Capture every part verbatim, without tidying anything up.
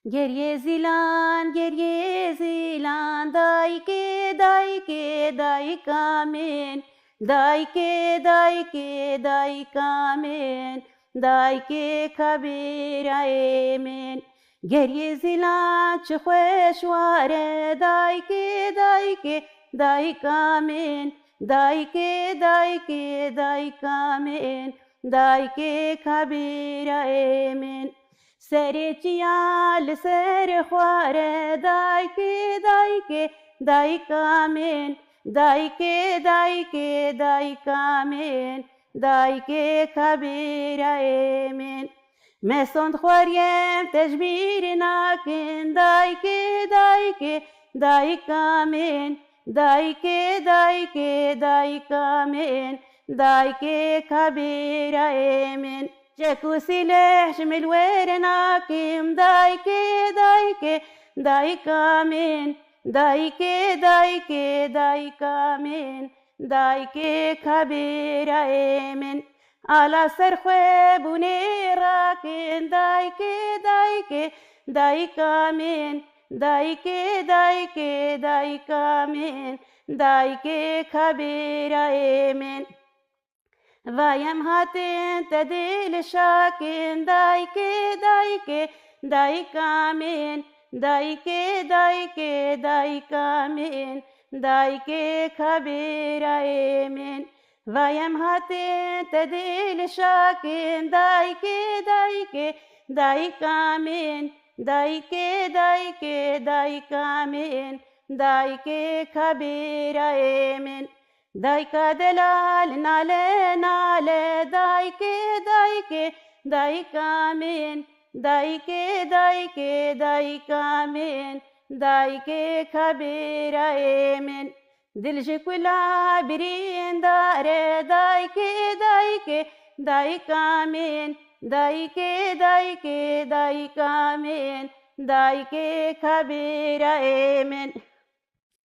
Geriyê zîlan, geriyê zîlan, dayikê, dayikê, dayika min. Dayikê, dayikê, dayika min. Dayikê kabîrayê min. Geriyê zîlan çi xweş ware, dayikê, dayikê, dayika min. Dayikê, dayikê, dayika min. Dayikê kabîrayê min. Serê çiya li ser xware, dayikê, dayikê, dayika min. Dayikê, dayikê, dayika min. Dayikê kabîrayê min. Me sond xwariyem te ji bîr nakin, dayikê, dayikê, dayika min. Dayikê, dayikê, dayika min. Dayikê kabîrayê min. Çek û sîleh ji min wêr nakim, dayikê, dayikê, dayika min. Dayikê, dayikê, dayika min. Dayikê kabîrayê min. Ala ser xwe bûnê rakin, dayikê, dayikê, dayika min. Dayikê, dayikê, dayika min. Dayikê kabîrayê min. Vayem hatin te dilşakin, dayikê, dayikê, dayika min. Dayikê, dayikê, dayika min. Dayikê kabîrayê min. Vayem hatin te dilşakin, dayikê, dayikê, dayika min. Dayikê, dayikê, dayika min. Dayikê kabîrayê min. Dayika delal nale nale, dayikê, dayikê, dayika min. Dayikê, dayikê, dayika min. Dayikê kabîrayê min. Dil ji kula birîndar e, dayikê, dayikê, dayika min. Dayikê, dayikê, dayika min. Dayikê kabîrayê min.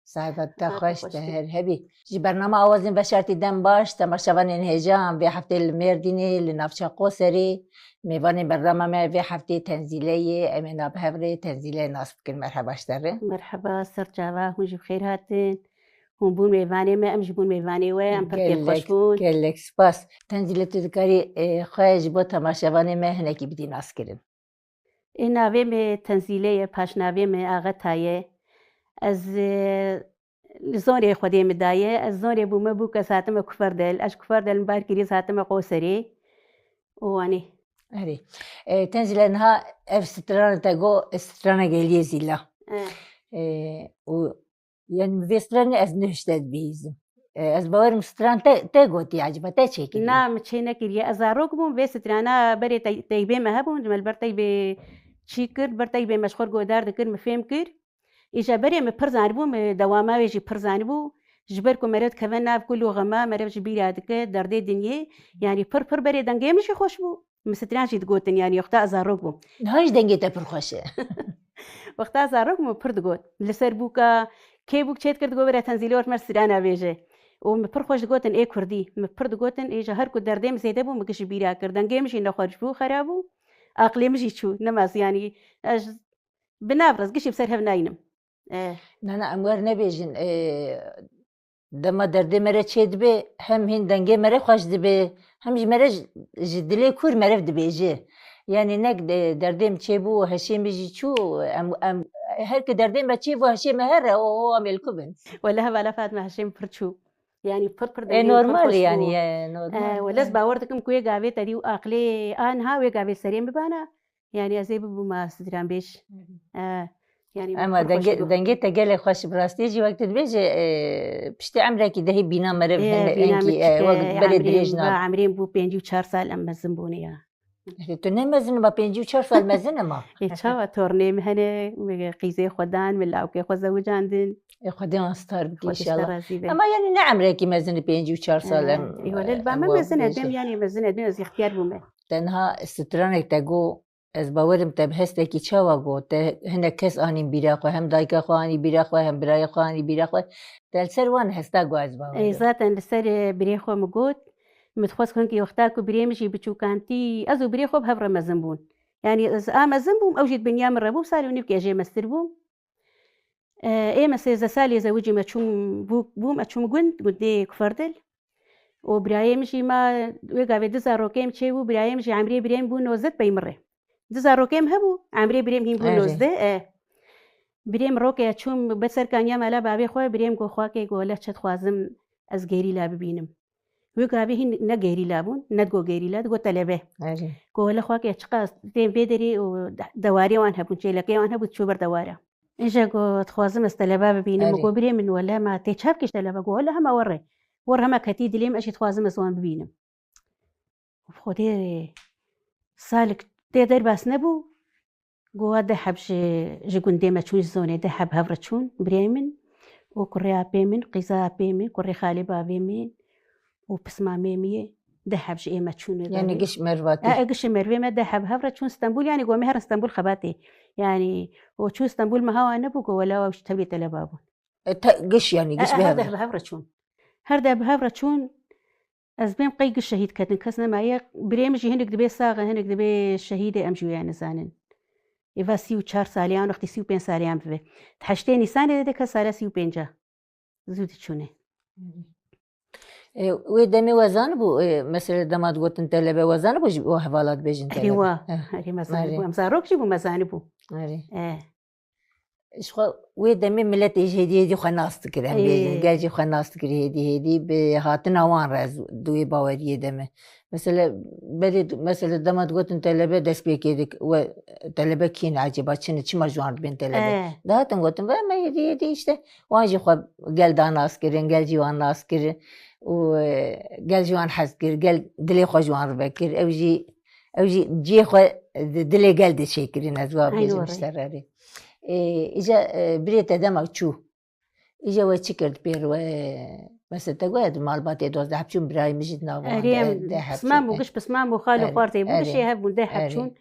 Sahiba te xweş, te her hebî. Ji bernama Awazên Veşartî dem baş, temaşevanên hêja, em vê heftê li Mêrdînê, li navça Qoserê. Mêvanên bernama me vê heftê Tenzîle ye, em ê navbihevre Tenzîle nas bikin. Merheba ji te re. Merheba, ser çava, hûn jî bi xêr hatin. Hûn bûn mêvanê me, em jî bûn mêvanê we, em pir kêfxweş bûn. Gelek spas. Tenzîle, tu dikarî, e, xwe ji bo temaşevanê me hinekî bidî naskirin? Ê, navê me Tenzîle ye, paşnavê me Axeta ye. Ez, e, li zonê Xwedê min daye. Ez zonê bûme bûk, ez hatime Kuferdel. Ez ji Kuferdel min bar kirî, ez hatime Qoserê. Û anî. Erê. E, Tenzîle, niha ev strana te got, strana geliyê zîla. E. E, û Yani vê stranê ez nihişte dibihîzim. E, ez bawerim stran te, te gotiye, eciba te çêkiriye? Na, min çê nekiriye. Ez zarok bûm, vê strana berê tey-, teybê me hebûn, me li ber teybê çî kir, ber teybê me ji xwe godar dikir, min fêm kir. Îja berê min pir zanibû, min dewama wê jî pir zanibû. Ji ber ku meriv dikeve nav kul û xema, meriv ji bîra dike, derdê dinyê. Yani pir pir berê dengê min jî xweş bû. Min stran jî digotin, yani wexta ez zarok bûm. Niha jî dengê te pir xweş e. Wexta ez zarok bûm, pir digot. Li ser bûka, kê bûk çê dikir, digot, "Were Tenzîlê, were me strana bêje." Û min pir xweş digotin ê kurdî. Min pir digotin, ê ji her ku derdê min zêde bû, min gişî bîra kir. Dengê min jî nexweş bû, xera bû. Aqilê min jî çû, nema ziyanî. Ez bi nav rast gişî bi ser hev nayînim. Eh. Na, na, em wer nebêjin, e, dema derdê me re çê dibe, hem hîn dengê me re xweş dibe, hem ji me re ji, ji dilê kûr meriv dibêje. Yani nek de-, derdê min çêbû, heşê min jî çû, em, em, her ki derdê me çêbû, heşê me here, o, o, em ê li ku bin. Wele hevala Fatma, heşê min pir çû. Yani pir pir dengê min pir xweş bû. E, normal yani, e, normal. E, wele ez bawer dikim ku wê gavê te dî û aqilê a niha wê gavê serê min bana. Yani ez ê bibûma stranbêj. Hı hı. E, yani Ema pir xweş dengê, bû. Dengê te gelek xweş, bi rastî jî wek tu dibêje, e, piştî emrekî dehî bîna meriv hene, bîna enkî, min e, çike, wek berê emrê dirêj min, nab. Emrê min bû pêncî û çar sal em mezin bûne ya. E, tu ne mezin, ma pêncî û çar sal mezin e ma. E, çawa tornê min hene, min qîzê xwe dan, min lawkê xwe zewicandin. E, Xwedê wan star bike înşallah. Xwedê ji te razî be. Ema yani ne emrekî mezin e, pêncî û çar sal em, e, wele li ba em me wa mezin e, bêje. Dem yani mezin e, dem ez îxtiyar bûme. Te niha stranek te got, Ez bawerim te bi hestekî çawa got, te hinek kes anîn bîra xwe, hem dayika xwe anî bîra xwe, hem birayê xwe anî bîra xwe. Te li ser wan hesta got, ez bawer dikim. Ê, zaten li ser, e, birê xwe min got, min dixwest ku hinkî wexta ku birê min jî biçûkantî, ez û birê xwe bi hev re mezin bûn. Yani ez a mezin bûm, ew jî di biniya min re bû, salê û nîvkê ez jê mestir bûm. E, ê me sêzdeh salê zewicî me çûm bû, bûm, e çûm gund, gundê Kuferdil. Û birayê min jî ma wê gavê du zarokê min çêbû, birayê min jî emrê birê min bû nozdeh pey min re. Du zarokê min hebû, emrê birê min hîn bû Erê. nozdeh, e. Birê min rokê çûm ber ser kaniya mala bavê xwe, birê min got, "Xwakê," got, "wele çi dixwazim ez gerîla bibînim." Wê gavê hîn ne gerîla bûn, ne digot gerîla, digot telebe. Erê. Got, "Wele xwakê çiqas tên vê derê û dewarê wan hebûn, çêlekê wan hebû, çû ber dewara." Îja got, "Dixwazim ez teleba bibînim." Erê. Got, "Birê min wele ma tê çav kî ji teleba?" Got, "Wele hema werê. Werê hema ketî dilê min, ez jî dixwazim ez wan bibînim." Xwedê salik tê derbas nebû. Got, "Wa deh heb ji, ji gundê me çûn, ji zonê deh heb hev re çûn, birê min û kurê apê min, qîza apê min, kurê xalê bavê min û pismamê min yê, deh heb ji ê me çûn." Yani giş mervatî. E, e, gişê mervê me deh heb hev re çûn Stenbul, yani got, me herin Stenbul xebatê. Yani û çûn Stenbul me hawa nebû, got, "Wela wa tevlî teleba bûn." E, te, giş yani, E, giş e, bi her hev de re. bi hev re çûn. Her de bi hev re çûn. Ez bêm qey giş şehîd ketin, kes nemaye. Birê min jî hinek dibê sax e, hinek dibê şehîd e, em jî wê nizanin. Êva sî û çar saliyan, wextî sî û pênc saliyan bibe. Di heştê Nîsanê de kes sala sî û pênc e. Zû diçûne. E, wê demê we zanibû, e, mesela dema digotin telebe we zanibû ji bo hevala dibêjin Erê telebe? wa, He. erê me zanibû. Erê. Em zarok jî bû, me zanibû. Erê. E. Ji xwe wê demê miletê jî hêdî hêdî xwe nas dikir, em Ê. bêjin. Gel jî xwe nas dikir hêdî hêdî bi hatina wan re ez di wê baweriyê de me. Mesela, berê, mesela dema digotin telebe destpêkê dik, we telebe kî ne ecêba, çi ne, çima ji wan dibên telebe? E. Dihatin gotin, ve me hêdî hêdî işte wan jî xwe gel da nas kirin, gel jî wan nas kirin û, e, gel ji wan hez kir, gel dilê xwe ji wan re vekir. Ew jî, ew jî cihê xwe di dilê gel de çêkirin, ez wa Aynen bêjim öyle. işte rerê. E, îca, e, birê te dema çû. Îja we çi kir di pêr we? Mesela te goya di malbatê dozdeh heb çûn, birayê min jî di nav wan Erê, de, em de heb pismam çûn. bû, giş pismam bû, xal û Erê, xwartê bû, giş erê, ê hev bûn, deh heb erê. çûn.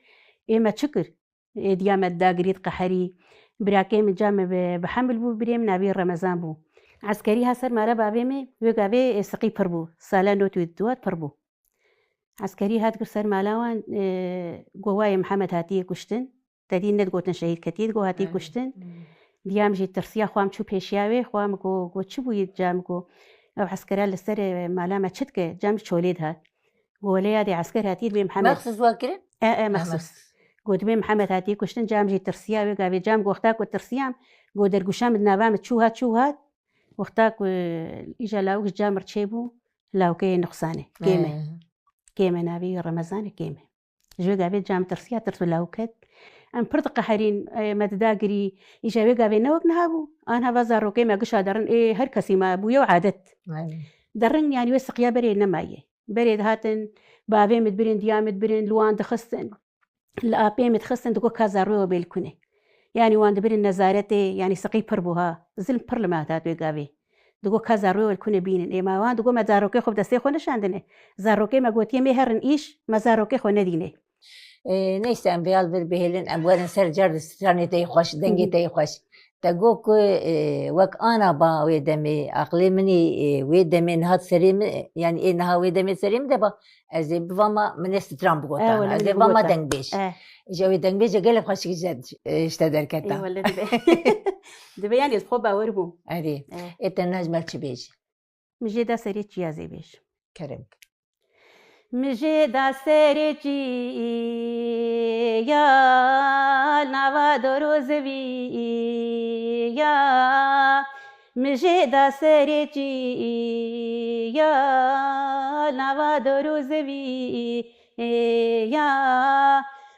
Ê diya me didagirit, qeherî. Birakê min ca me bi, bi hemil bû, birê min navê Remezan bû. Eskerî ha ser mala bavê min, wê gavê, ê, siqî pir bû. Sala not û dua pir bû. Eskerî hat kir ser mala wan, e, got, "Wayê Mihemed hatiye kuştin." Te dî nedigotin şehîd ketiye, digot hatiye Hı. kuştin. Hı. Diya min jî tirsiya, xwe min çû pêşiya wê, xwe min got, got, "Çi bûyî?" Diya min got, "Ew eskerî li ser, e, mala me çi dike?" Diya min çolê dihat. Got, "Wele yadê esker hatiye, dibê Mihemed." Mexsus wa kirin? E, e, Ha, mexsus. mexsus. Got, "Dibê Mihemed hatiye kuştin." Diya min jî tirsiya wê gavê. Diya min got, wexta ku tirsiyam, got, "Dergûşa min di nava min çû hat, çû hat." Wexta ku, e, îja lawik ji diya min re çêbû, lawikê nuqsane, kêm e. He. Kêm e, navê wî Remezan e, kêm e. Ji wê gavê diya min tirsiya, tirs û lawik ket. Em pir diqeherîn, e, me dida girî. Îja wê gavê ne wek niha bû. Anha va zarokê me gişa derin, ê her kesî ma bûye û adet. Aynen. Derin, yani wê siqiya berê nemaye. Berê dihatin, bavê min dibirin, diya min dibirin, li wan dixistin. Li apê min dixistin, digot ka zarokê we bê li kune. Yani wan dibirin nezaretê, yani siqî pir bû ha. Zilm pir li me hat wê gavê. Digot ka zarokê we li kune bînin. Ê ma wan digot me zarokê xwe bi destê xwe nişandine. Zarokê me gotiye, "Mê herin îş, me zarokê xwe nedîne." E, neyse, em vêyal vir bihêlin, em werin ser car di stranê te yê xweş, dengê te yê xweş. Te got ku, e, wek ana ba wê demê, aqlê min ê, e, wê demê niha di serê min, yani ê niha wê demê serê min de ba, ez ê bivama min ê stran bigotana, Ew, ez ê vama dengbêj. Eh. Ji wê dengbêje gelek xweşik ji, e, ji te derketa. Ê, wele dibe. Dibe, yani ez xwe bawer bûm. Erê. Eh. Ê te niha ji me çi bêjî? Min jê da serê çiya zê bêj. Kerem. Min jê da serê çiya nava dor û zivî ya. Min jê da serê çiya nava dor û zivî ya.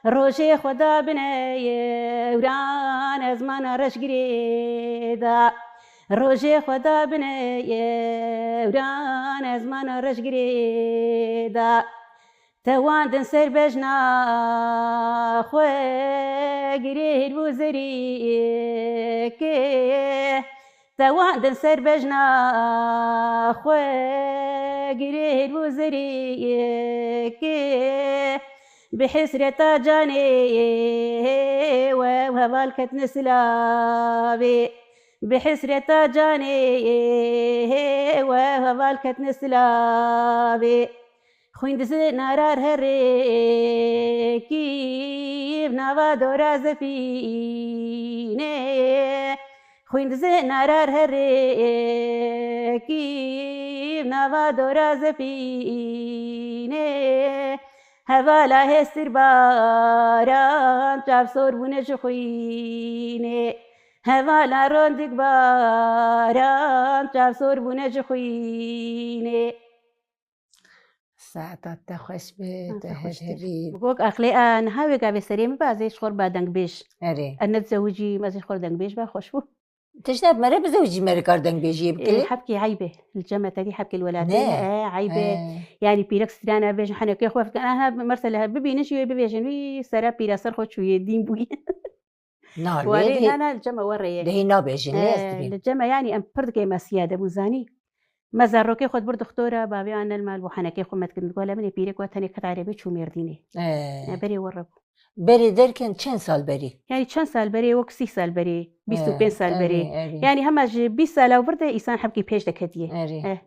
Rojê xwe da bine yewran, ez mana reşgirê da. Rojê xwe da bine yewran, ez mana reşgirê da. Te wandin ser bejna xwe, girêr bû zirîkê. Te wandin ser bejna xwe, girêr bû zirîkê. Bi hesreta canê we, heval ketine silavê. Bi hesreta canê we, heval ketine silavê. Xwîn dizin arar herêkî, nava dora zefînê. Xwîn dizin arar herêkî, nava dora zefînê. Hevala hêstir baran, çavsor bûne ji xwînê. Hevala rondik baran, çavsor bûne ji xwînê. Saeta te xweş be, te her hebî. Gok aqlê a niha wê gavê serê min be, ez ê ji xwe re ba dengbêj. Erê. Ez ne dizewicîm, ez ê ji xwe re dengbêj ba, xweş bû. Tişt ne, mere bizewicî, mere kar dengbêjiyê bikilî. Hebkî eyb e. Li cem me tevî hebkê li welatê ne, e, eyb e. Yanî pîrek strana bêjin, henekê xwe fikin. Aha, mesela bibînin jî wê bibêjin, wî sera pîra ser xwe çûye, dîn bûye. Na, Warê, lê na, na, li cem me werê ye. Dehê nabêjin, lê ez dibîm. Li cem me, yanî em pir dikê mesiya de bûn, zanî. Me zarokê xwe dibir dixtora, bavê an ne li mal bû, henekê xwe me dikin. Dixwele min ê pîrek we tenê ket erebê çû Mêrdînê. E. Ne, berê werê bû. Berê derken çend sal berê? Yanî çend sal berê, wek sî sal berê, bîst û pênc sal berê. Erê, erê. Yanî hema ji bîst sala û vir de îsan hebkî pêş de ketiye. Erê. Eh.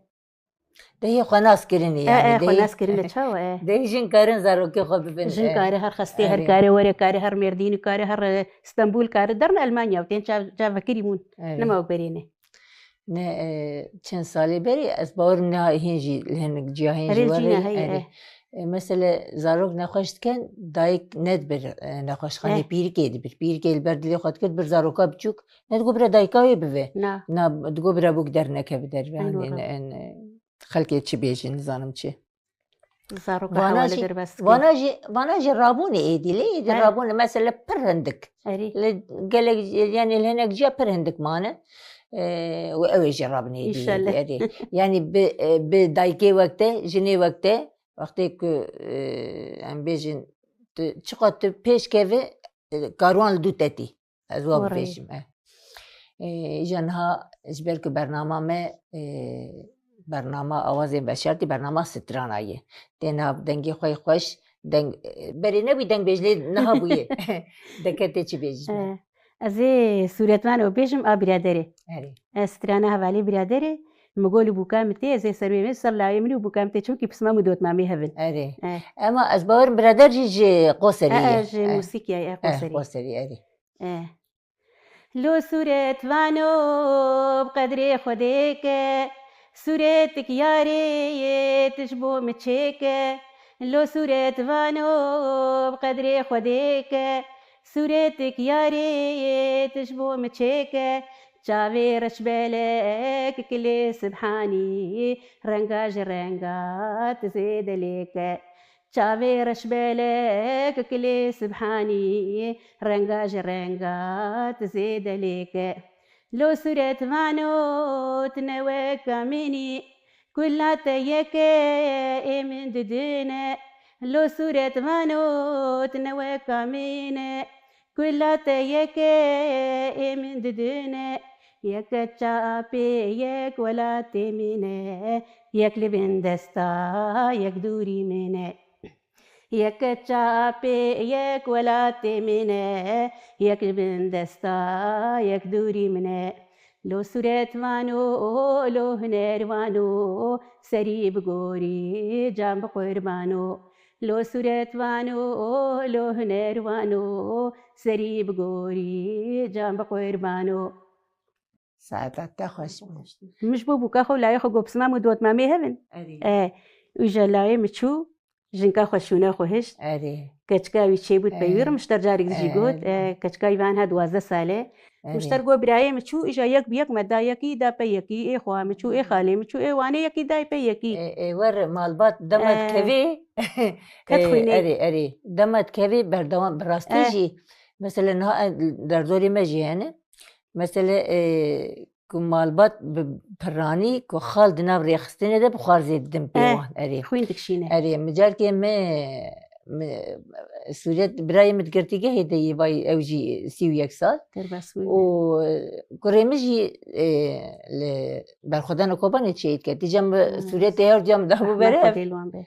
Dehê xwe nas kirinê, e, yanî, e, xwe dehê nas kirine çawa, e? Dehê jin karin zarokê xwe bibin, jin e, kare her xestê, her, erê, kare were, kare her Mêrdînî, kare her, e, Stenbûl, kare derin Elmanya û tên çav, çavvekirî bûn. Erê. Nema wek berê ne. Ne, e, çend salê berê, ez bawer niha hîn jî li hinek ciyahên jî were, heye, erê. E, mesele zarok nexweş dikin, dayik nedibir, e, nexweşxanê, eh, pîrikê dibir. Pîrikê li ber dilê xwe dikir, dibir zaroka biçûk, nedigot bira dayika wê bive. Na. Na, digot bira bûk dernekeve derve. Ay, hanê, doğru. En, e, xelkê çi bêjin, nizanim çi. Zaroka hewale derbas dike. Vana jî, vana jî rabûnê êdî, lê êdî rabûnê, mesele pir hindik. Erê. Li gelek, yanî li hinek ciya pir hindik mane. E, û ew ê jî rabin êdî, êdî, erê. Yanî bi, e, bi dayikê wek te, jinê wek te, wextê ku, e, em bêjin, tu, çiqas tu pêş kevî, e, karwan li dû te tî. Ez wa bibêjim, e. E, îja niha ji ber ku bernama me, e, bernama Awazên Beşertî, bernama strana ye. Tê niha dengê xwe yê xweş, deng, e, berê nebûyî dengbêj, lê niha bûye. Deke tê çi bêjî? E, ez ê sûretvan û bêjim a biraderê. Erê. Ez strana hevalê biraderê, mi got li bûka min tê, ez ê ser wê me, ser lawê min û bûka min tê, çimkî pismam û dotmamê hevin. Erê. E. Ema ez bawerim birader jî ji Qoserê ye. E, e, ji Mûsîkiyayê, e, Qoserê. Qoserê, erê. E. Lo sûret vano bi qedrê Xwedê ke, sûretik yarê yê tu ji bo min çêke. Lo sûret vano bi qedrê Xwedê ke, sûretik yarê yê tu ji bo min çêke. Çavê reşbelek kilê Sibhanî, renga ji renga tu zêde lêke. Çavê reşbelek kilê Sibhanî, renga ji renga tu zêde lêke. Lo sûret vano tu ne weka min î, kula te yeke ê min didine. Lo sûret vano tu ne weka min e, kula te yeke ê min didine. Yek çapê yek welatê min e, yek li bin desta yek dûrî min e. Yek çapê yek welatê min e, yek bin desta yek dûrî min e. Lo sûret vano, lo huner vano, serî bi gorî can bi qurbano. Lo sûret vano, lo huner vano, serî bi gorî can bi qurbano. Saeta te xweş be. Min ji bo bûka xwe û layê xwe got, pismam û dotmamê hevin. Erê. E, û ji layê min çû, jinka xwe şûne xwe hişt. Erê. Keçika wî çêbû, peyvî re min ji te carek jî got. E, keçika wî van ha duwazdeh sal e. Erê. Min ji te got, birayê min çû, îja yek bi yek me da, yekî da pey yekî, ê xwa min çû, ê xalê min çû, ê wanê yekî dayê pey yekî. E, e, wer malbat dema dikevê. Ket xwînê. Erê, erê. Dema dikevê berdewam, bi rastî jî. Mesela niha, e, derdorê me jî hene. Mesele, e, ku malbat bi piranî ku xal di nav rêxistinê de bi xwarzê didin pê wan. Erê. Xwîn dikişîne. Erê, micarkê me, me, Sûret birayê min di girtîgehê de yê vay ew jî sî û yek sal. Derbas bû. Û, e, kurê min jî, e, li berxwedana Kobanê çêyî dike. Dîca min sûretê her duya min dabû bere. Xwedê li wan be.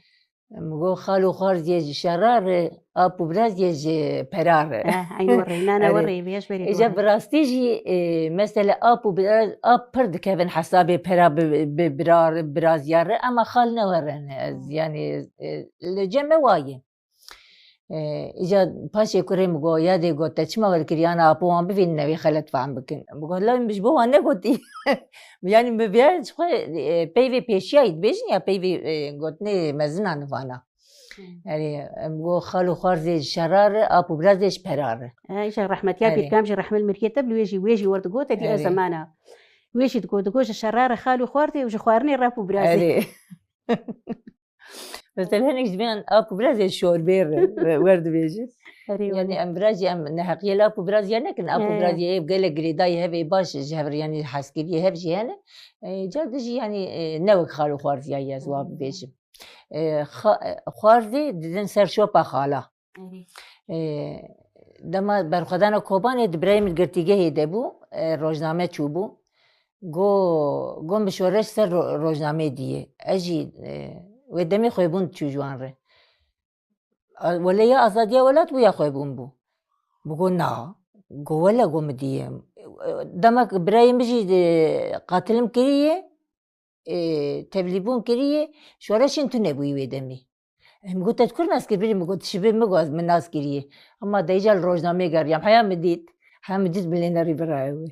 Em go xal û xwarziyê ji şerar e, ap û biraziyê ji perar e. Eh, eyn werê, nane Erê. werê, vêş berê Îca bi rastî jî, e, mesele ap û biraz, ap pir dikevin hesabê pera bi, bi birar, biraziya re, ama xal ne were ne. Ez, yani, e, li cem me waye. E, îca paşê kurê min got, ya dê got, te çima welkiriyana apo wan bivînin, ew ê xelet fehm bikin. Min got, la min ji bo wan negotî. Yani min vêya ji xwe, e, peyvê pêşiyayî dibêjin ya peyvê, e, gotinê mezinan vana. Hmm. Yani, em got, xal û xwarzê ji şerar e, ap û birazê ji perar e. E, îşe rehmetiya Erê. pîrkam jî rehmil mirkê te bi wê jî, wê jî wer digot, te dî Erê. ez zemana. Wê jî digot, digot ji şerar e xal û xwarzê û ji xwarinê re ap û birazê. Erê. Mesela hinek ji vê ap û birazê şorbê re, wer dibêjin. Erê, Yani wele. em birajî em neheqiyê li ap û birazî ya nekin. Ap û He. birazî ev gelek girêdayî hev ê baş ji hev re, yani heskiriyê hev jî hene. E, ca dijî yani, e, ne wek xal û xwarziyayî ez wa Hmm. bibêjim. E, xa-, e, xwarzê didin ser şopa xala. Erê. E, dema berxwedana Kobanê di birayê min girtîgehê de bû, e, rojname çûbû. Go, go min şoreş ser ro-, rojnamê diyê. Ez jî, e, wê demê xwebûn çû ji wan re. A, wele ya azadiya welat bû ya xwebûn bû. Bi go na. Go wele go min diyê. Demek birayê min jî, e, qatilim kiriye, e, tevlîbûn kiriye, şoreşên tune bûyî wê demî. Em got, "Te kur nas kir?" Birî min got, "Şibê min got, min nas kiriye." Ama de îca li rojnameyê geriyam. Heya min dît. Heya min dît, min lê nerî birayê wê.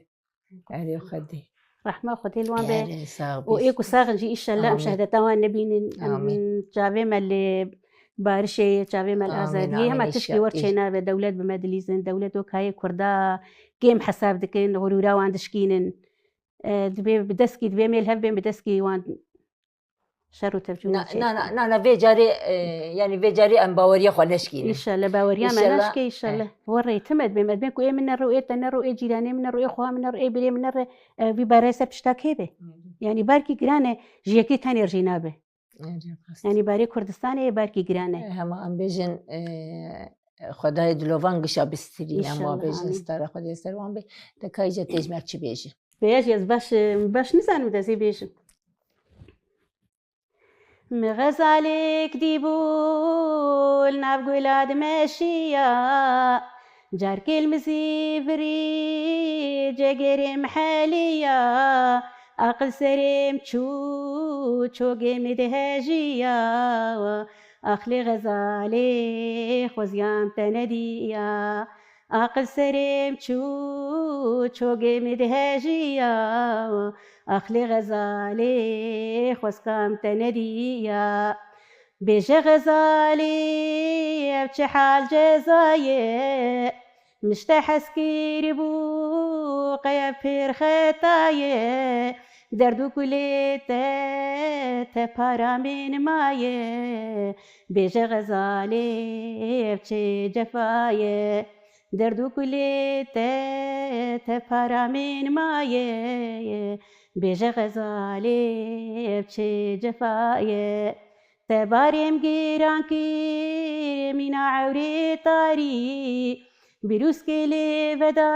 Erê Xwedê. Rehma Xwedê li wan be. Erê, sax Û bî. ê ku sax in jî, îşellah em Amîn. şehadeta wan nebînin. Em Amîn. çavê me li barişê ye, çavê me li Amîn, azadiyê. amîn, Hema tişkî îşe-, wer çênabe. Dewlet bi me dilîzin. Dewlet wek hayê Kurda kêm hesab dikin, xurûra wan dişkînin. E, dibê bi deskî, dibê mêl hev bên bi deskî wan şer û tevcûn Na, çêdikin. na, na, na, na, vê carê, e, yani vê carê em baweriya xwe neşkînin. Înşallah, baweriya me Înşallah. naşke, înşallah. Eh. Werê tim ez bêm, ez bêm ku ê min nero, ê te nero, ê cîranê min nero, ê xweha min nero, ê birê min nero, e, vî barê ser pişta kê be? Hı hı. Yani barkî giran e, ji yekê tenê jî nabe. Erê, rast. Yani barê Kurdistanê yê barkî giran e. E, hema em bêjin, e, Xwedayê dilovan gişa bistîrîne, em wa Înşallah, bêjin, amîn. stara Xwedê ser wan be. Te ka îca tê ji me çi bêjî? Bêje ez baş, baş nizanim dezê bêjim. Mi xezalêk dîbû li nav gula dimeşiya, carkê li mizîvirî cegêrê min heliya, aqil serê min çû, çogê min dihejiya, ax lê xezalê xweziyam te nediya. Aqil serê min çû, çogê min dihejiya, ax lê xezalê xwezka min te nediya. Bêje xezalê, ev çi hal ceza ye, min ji te hez kiribû, qey ev pir xeta ye, derd û kulê te, te para min maye, bêje xezalê, ev çi cefa ye. Derd û kulê te, te para min maye, bêje xezalê, ev çi cefa ye. Te barê min giran kir, mîna ewrê tarî, bîrûskê lê veda,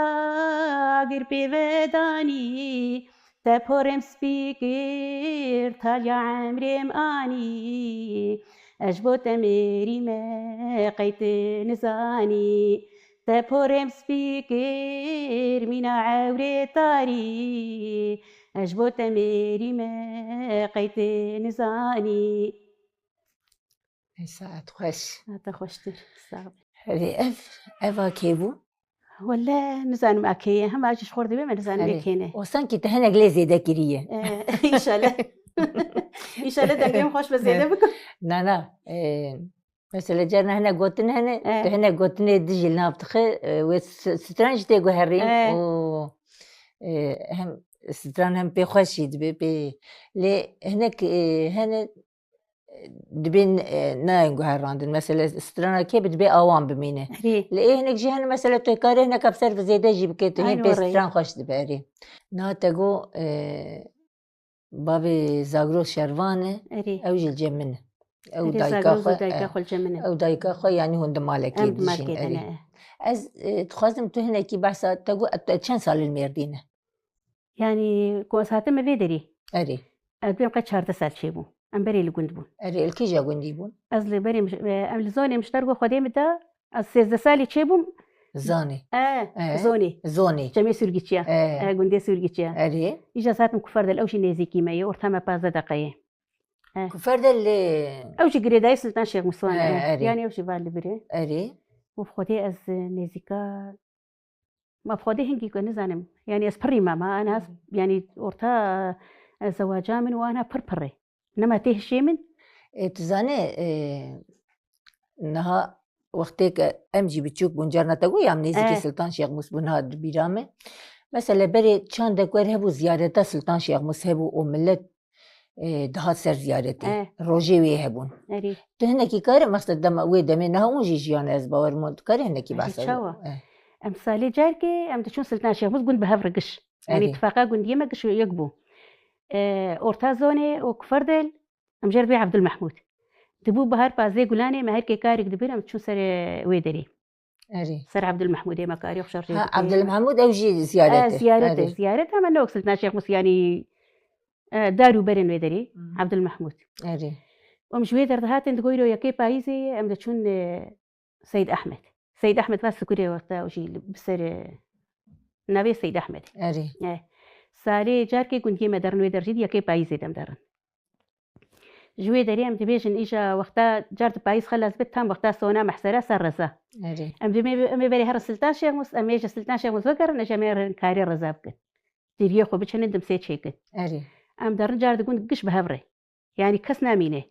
gir pê vedanî, te porê min spî kir, taliya emrê min anî, ez ji bo te mêrî me, qey tu nizanî. Te porê min spî kir, mîna ewrê tarî, ez ji bo te mêrî me, qey tu nizanî. Ey saet xweş. Saeta xweştir. Sağ ol. Herê ev, ev a kê bû? Wele nizanim a kê ye. Hema ji xwe re dibê me nizanim Herê. ê kê ne. O sankî te hinek lê zêde kiriye. Eh, înşallah. Înşallah dengê min xweş be zêde Eh. bikim. Na, na. Eh, Mesela carna hinek gotin hene, Eh. tu hinek gotinê dijî li nav dixe, e, wê s-, stran jî tê guherîn Eh. û, e, hem stran hem pê xweş jî dibe, pê, lê hinek, e, hene, e, dibên, e, nayên guherandin. Mesela strana kê bi dibe awan bimîne. Erê. Lê ê hinek jî hene mesela tu karê hinek bi ser zêde jî bike, tu hên Aynı pê orayı. stran xweş dibe erê. Na te got, e, Bavê Zagro Şervan e, Erê. ew jî li cem min e. Ew Erê, dayika Zagro xwe, zû dayika e, xwe li cem min e. ew dayika xwe, yanî hûn di malekê Em di dijîn, malkê de erê. ne. Ez, e, dixwazim tu hinekî behsa, te got, tu çend sal li Mêrdîn e? Yanî, ku ez hatim vê derî? Erê. Ez bêm qey çardeh sal çêbû. Em berê li gund bûn. Erê, li kîja gundî bûn? Ez li berê Miş-, e, em li Zonê Mişter got Xwedê min da, ez sêzdeh salî çêbûm. Zonê. E, E. Zonê. Zonê. Cemê Sûrgiçiya. E. E, gundê Sûrgiçiya. Erê. Îja ez hatim Kuferdel, ew jî nêzîkî me ye, orta me pazdeh deqe ye. E. Kuferdel li Ew jî girêdayî Sultan Şêxmûs wan e. E, erê. Yanî ew jî va li vir e. Erê. Û Xwedê ez, e, nêzîka Ma bi Xwedê hingî ku nizanim. Yanî ez pirî me, ma ana ez, yanî orta, e, zewaca min û ana pir pir e. Nema tê hişê min. E, tu zanî, e, niha wextê ke em jî biçûk bûn, carna te got ya em nêzîkî E. Siltan Şêxmûs bûn, niha di bîra me. Mesela berê çandek wer hebû ziyareta Siltan Şêxmûs hebû û millet e, dihat ser ziyaretê. E. Rojê wê hebûn. Erê. Tu hinekî kare mexsed dema wê demê niha hûn jî jiyane ez bawer mon tu kare hinekî Erê, behsa çawa? E. Em salê carkê em diçûn Siltan Şêxmûs gund bi hev re giş. Yanî Erê. tifaqa gundiyê me giş yek bû. E, Orta Zonê û Kuferdel em jê re dibê Ebdulmehmûd. Dibû bahar pazdeh gulanê me her kê karek dibir em diçûn ser, e, wê derê. Erê. Ser Ebdulmehmûdê me karî xwe şer Ha, jê dikê. Ebdulmehmûd ew jî ziyaret E, e. Ziyaret e, Erê. Ziyaret e, ama ne wek Siltan Şêx Mus, yanî, e, dar û berên wê derê, Hmm. Ebdulmehmûd. Erê. Em ji wê derdihatin digoyro yekê payîzê em diçûn, e, Seyd Ehmed. Seyd Ehmed va Sikurê wexta ew jî li, bi ser, e, navê Seyd Ehmed. Erê. E, salê carkê gundiyê me derin wê der jî yekê payîzê dem derin. Ji wê derê em dibêjin îja wexta car di payîz xelas bit, tam wexta sona mehsera ser reza. Erê. Em dibê em ê berê herin Siltan Şêxmus, em ê ji Siltan Şêxmus vegerin, ji em ê herin karê reza bikin. Diriyê xwe biçinin dimsê çêkin. Erê. Em derin car di gund giş bi hev re. Yanî kes namîne.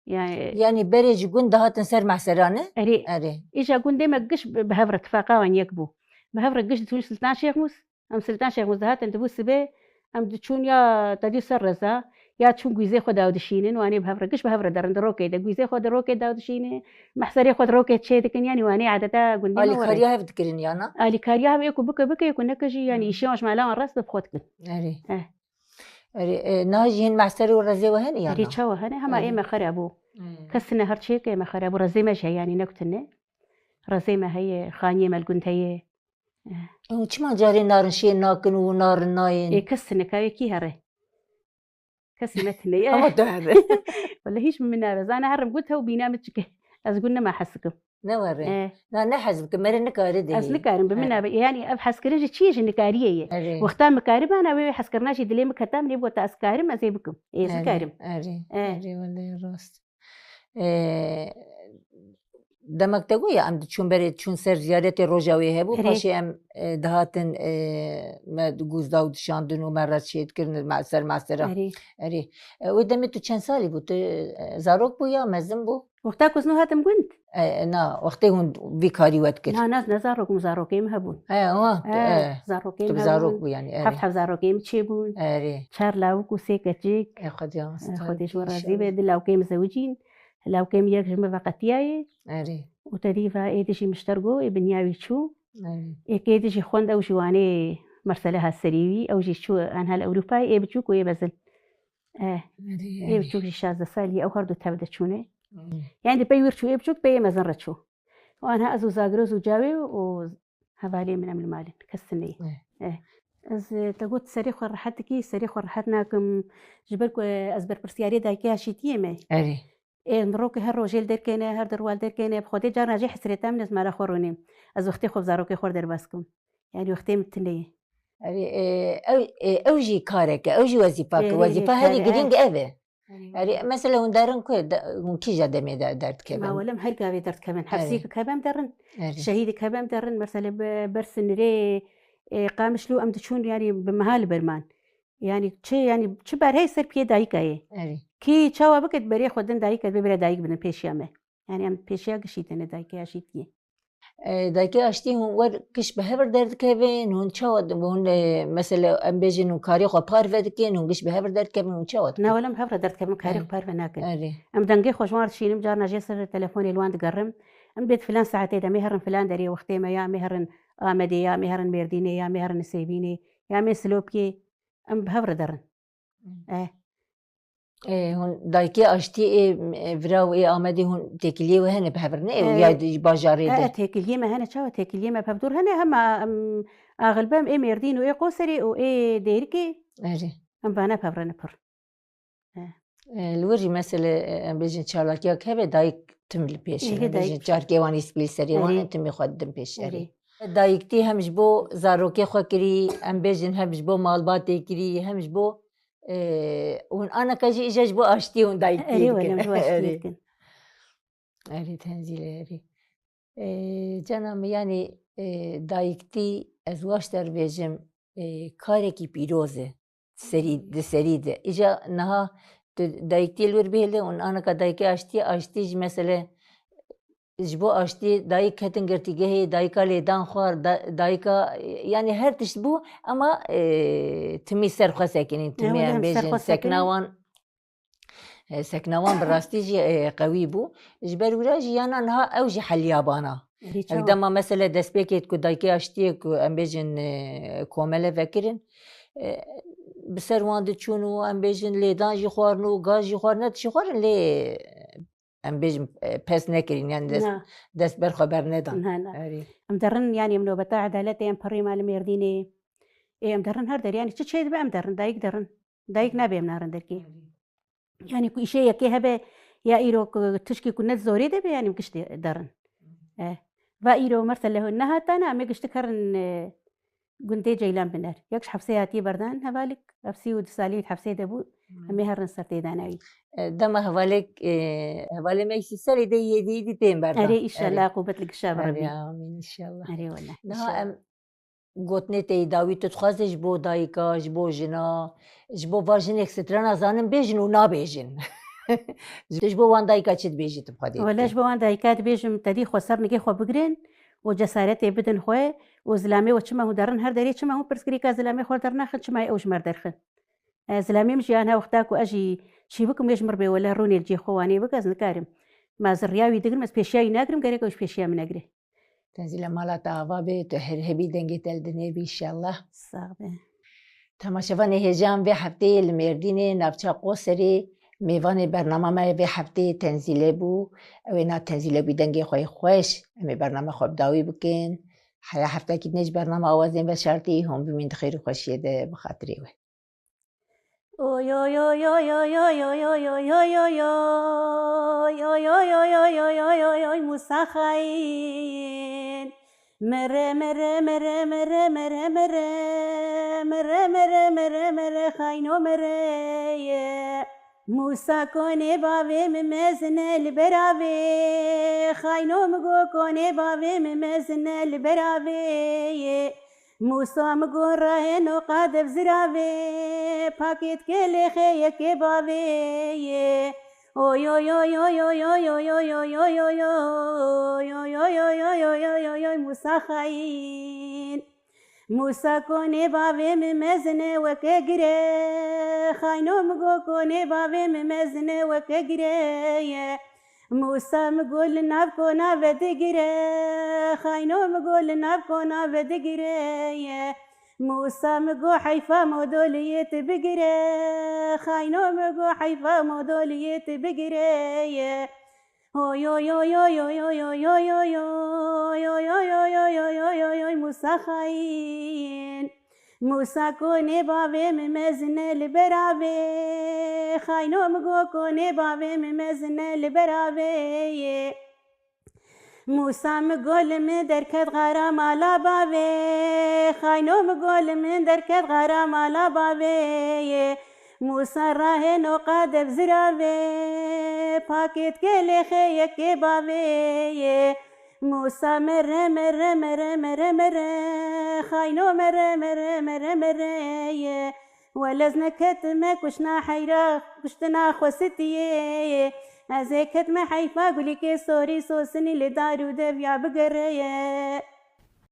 Yani Yanî berê ji gund dihatin ser mehsera ne? Erê. Erê. Îja gundê me giş bi bi hev re tifaqa wan yek bû. Bi hev re giş diçûn Siltan Şêxmus. Em Siltan Şêxmus dihatin dibû sibê, em diçûn ya tedî ser reza, ya çûn gwîzê xwe daw dişînin, wanê bi hev re, giş bi hev re derin di rokê de, gwîzê xwe di rokê daw dişînin, mehserê xwe di rokê çê dikin, yanî wanê adeta gundê me were. Alîkariya hev dikirin ya na? Alîkariya hev ê ku bike bike, ê ku neke jî, yanî Hmm. îşê wan ji mala wan rast be bi xwe dikin. Erê. Eh. Erê, e, niha jî hin mehser û rezê we hene ya Erê na? Çawa hene, hema Erê. ê me xera bû. Hmm. Kes tine her çêke ê me xera bû, rezê me jî heye, yanî ne ku tine. Rezê me heye, xaniyê me li gund heye. Û çima carê narin şê nakin û narin nayên? Ê kes tine, ka wê kî here? Kesî me tine ye. Ama tu here. Wele hîç min nabe. Zana herim got hew bîna min çike. Ez got nema hez dikim. Ne were. E. Na ne hez bikim, mere nikare de. Ez nikarim, bi min nabe. Yani ev hezkirin ji çiyê ji nikariyê ye. Erê. Wexta min karibana wê hezkirina jî dilê min keta min ê got ez karim ez ê bikim. Ê ez nikarim. Erê, erê, wele rast. E, demek te got ya, em diçûn berê, diçûn ser ziyaretê roja wê hebû, Erê. Paşê em, e, dihatin, e, me gûzda û dişandin û me reçê dikirin me ser mesera. Erê. Erê. E, wê demê tu çend salî bû? Tu, e, zarok bû ya mezin bû? Wexta ku ez nû hatim gund? E, na, wextê hûn vî karî we dikir. Na, na, ne zarok, zarokê min hebûn. E, ama, E, e, zarokê tu min bi zarok hebûn. Bû yani, erê. Heft heb zarokê min çêbûn. Erê. Çar lawik û sê keçik. E, Xwedê E, Xwedê ji we razî be, di lawkê min zewicîn. Lawkê min yek ji min veqetiyaye. Erê. Û te dî va ê dijî mişter go, ê binya wî çû. Erê. Ê kê dijî xwend ew ji wanê mersele hat serî wî, ew jî çû anha li Ewropayê, ê biçûk û ê mezin. Eh, Erê, ê erê. Biçûk jî şazdeh salî ye, ew her du tev de çûne. Hmm. Yani di pey wir çû, ê biçûk peyê mezin re çû. Û anha ez û Zagiroz û Cawê û hevalê min em li malin. Kes tune ye. Eh. Eh. Ez, e, te got serê xwe rehet dikî, serê xwe rehet nakim. Ji ber ku, e, ez berpirsiyarê dayikê aşîtiyê me. Erê. Ê, em rokê her rojê li derkêne, her derwa li derkêne. Bi Xwedê carna jê hesrêta min ez mala xwe rûnêm. Ez wextê xwe bi zarokê xwe re derbas kim. Yani wextê min tune ye. Erê, e, ew, e, ew jî karek e, ew jî wezîfak e. Erê, Wezîfa herî karê, girîng e. Ev e. Erê, Erê, wele. Mesela hûn derin ku de, hûn kîja demê de derdikevin? Ma welem her gavê derdikevin. Erê. Hefsî ki kevem derin, Erê. Şehîdî kevem derin, mesela bi, ber sinirê, e, Qamişlo em diçûn, yani bi meha li ber man. Yani çi, yani çi ber hey ser piyê dayika ye. Erê. Kî çawa bike berê xwe din dayika bibire dayik bidin pêşiya me. Yani em pêşiya gişî tene dayikê aşîtiyê. E, dayikê aştî hûn wer giş bi hev re derdikevin, hûn çawa di-, hûn, e, mesela em bêjin hûn karê xwe parve dikin, hûn giş bi hev re derdikevin, hûn çawa dikin? Na, wele em hev re derdikevin, karê xwe parve nakin. Erê. Em dengê xwe ji wan re dişînim, carna jê ser telefonê li wan digerim. Em bêt filan saetê de, em ê herin filan derê wextê me ya, em ê herin Amedê ya, em ê herin Mêrdînê ya, em ê herin Nisêbînê ya, em ê Silopiyê. Em bi hev re derin. Hmm. Eh. Ê, hûn dayikê aştî ê, ê, vira û ê Amedê hûn têkiliyê we hene bi hev re ne? Ê, Ê, ya di bajarê e, de? E, têkiliyê me hene, çawa têkiliyê me bi hev dûr hene, hema, em, axilbe em ê Mêrdîn û ê Qoserê û ê Dêrikê. Erê. Em vana bi hev re ne pir. E. E, li wir jî mesele, e, em bêjin çalakiyek hebe dayik tim li pêş in. Êrê em bêjin dayik. Çarkê wan îspîlî serê wan Erê. in, timî xwe didin pêş erê. Erê. Dayiktî hem ji bo zarokê xwe kirî, em bêjin hem ji bo malbatê kirî, hem ji bo, e, hûn anaka jî îja ji bo aştiyê hûn dayiktî Erê dikin. wele, ji bo aştiyê Erê. dikin. Erê Tenzîle erê. E, cana min, yanî, e, dayiktî ez waşter bêjim, e, karekî pîroz e. Serî, di serî de. Îja niha tu dayiktî li wir bihêle û anaka dayikê aştî, aştî jî mesele ji bo aştî dayik ketin girtîgehê, dayika lêdan xwar, da-, dayika, yanî her tişt bû, ema, e, timî ser xwe sekinîn, timî Ewil em em ser bêjin, xwe sekina sekinîn. wan, e, sekina wan bi rastî jî, e, qewî bû. Ji ber wira jî yana niha ew jî heliyabana. Erê Ev çawa? dema mesele destpêkê ku dayikê aştiyê ku em bêjin, e, komele vekirin, e, bi ser wan diçûn û em bêjin lêdan jî xwarin û gaz jî xwarin, ne tişî xwarin lê, e, em bêjin, e, pes nekirîn, yani dest, Na. dest ber xwe bernedan. Na, na. Erê. Em derin, yani em nobeta edaletê em perî me li Mêrdînê. Ê, em derin her der, yani çi çê dibe em derin, dayik derin. Dayik nabe em narin derkê. Erê. Yani ku îşê yekê hebe ya îro ku tişkî ku ne zorê de be, yani em giştî derin. Eh. Va îro mertele hûn nehatane, em ê giştî kerin, e, gundê Ceylan Biner. Yek ji hefsê hatiye berdan hevalek, ev sî û du salî di hefsê de bû, Hmm. em ê herin ser têdana wî. E, dema hevalek, e, hevalê me îşî serê de yê dî dî tên berdan. Erê, înşallah, Erê. qûbet li gişa Erê, birebî. amîn, înşallah. Erê, wele, Niha înşallah. em gotinê te yî dawî, tu dixwazî ji bo dayika, ji bo jina, ji bo va jinek strana zanin bêjin û nabêjin. Tu ji bo wan dayika çi dibêjî tu bi Xwedê Wele dikî? ji bo wan dayika dibêjim, te dî xweser nigê xwe bigirin û cesaretê bidin xwe û zilamê we çima hûn derin her derê, çima hûn pirsgirêka zilamê xwe dernaxin, çima ew ji me derxin? E, zilamê min jî yan her wexta ku ez jî çî bikim, wê ji mir bê wele rûnê li cê xwe wanê bike, ez nikarim. Ma ez riya wî digirim, ez pêşiya wî nagirim, gerek ew ji pêşiya min negire. Tenzîle, mala te ava be, tu her hebî, dengê te li dinê bî înşallah. Sax be. Temaşevanê hêja em, vê hefteyê li Mêrdînê, navça Qoserê, mêvanê bernama me yê vê hefteyê Tenzîle bû. Ew ê na Tenzîle bû, dengê xwe yê xweş. Em ê bernama xwe bi dawî bikin. Heya heftekî dinê ji bernama awazên veşartî, hûn bimîn di xêr û xweşiyê de bi xatirê we. Oy, oy, oy, oy, Musa xayîn. Mire, mire, mire, mire, mire, mire, mire. Mire, mire, mire, mire, mire, xayno mire ye. Musa konê bavê min mezine li beravê. Xayno min go konê bavê min mezine li beravê ye. Musa min go rahêno qadev ziravê, pakêt kelê xê yekê bavê ye. Oy, oy, oy, Musa xayîn. Musa konê bavê min mezine weke gire. Xayno min go konê bavê min mezine weke gire ye. Musa min go li nav kona vedigire, xayno min go li nav kona vedigire ye. Musa min go heyfa modoliyê tu bigire, xayno min go heyfa modoliyê tu bigire ye. Oy, oy, oy, Musa xayîn. Musa konê bavê min mezine li beravê. Xayno min go konê bavê min mezine li beravê ye. Musa min go li min derket xara mala bavê. Xayno min go li min derket xara mala bavê ye. Musa rahêno qadev ziravê. Pakêt kelê xê yekê bavê ye. Musa mere, mere, mere, mere, mere, xayno mere, mere, mere, mere ye. Wele ez neketime kuşna heyra, kuştina xwe sitiyê. Ez ê ketime heyfa gulîkê sorî sosinî li dar û devya bigere ye.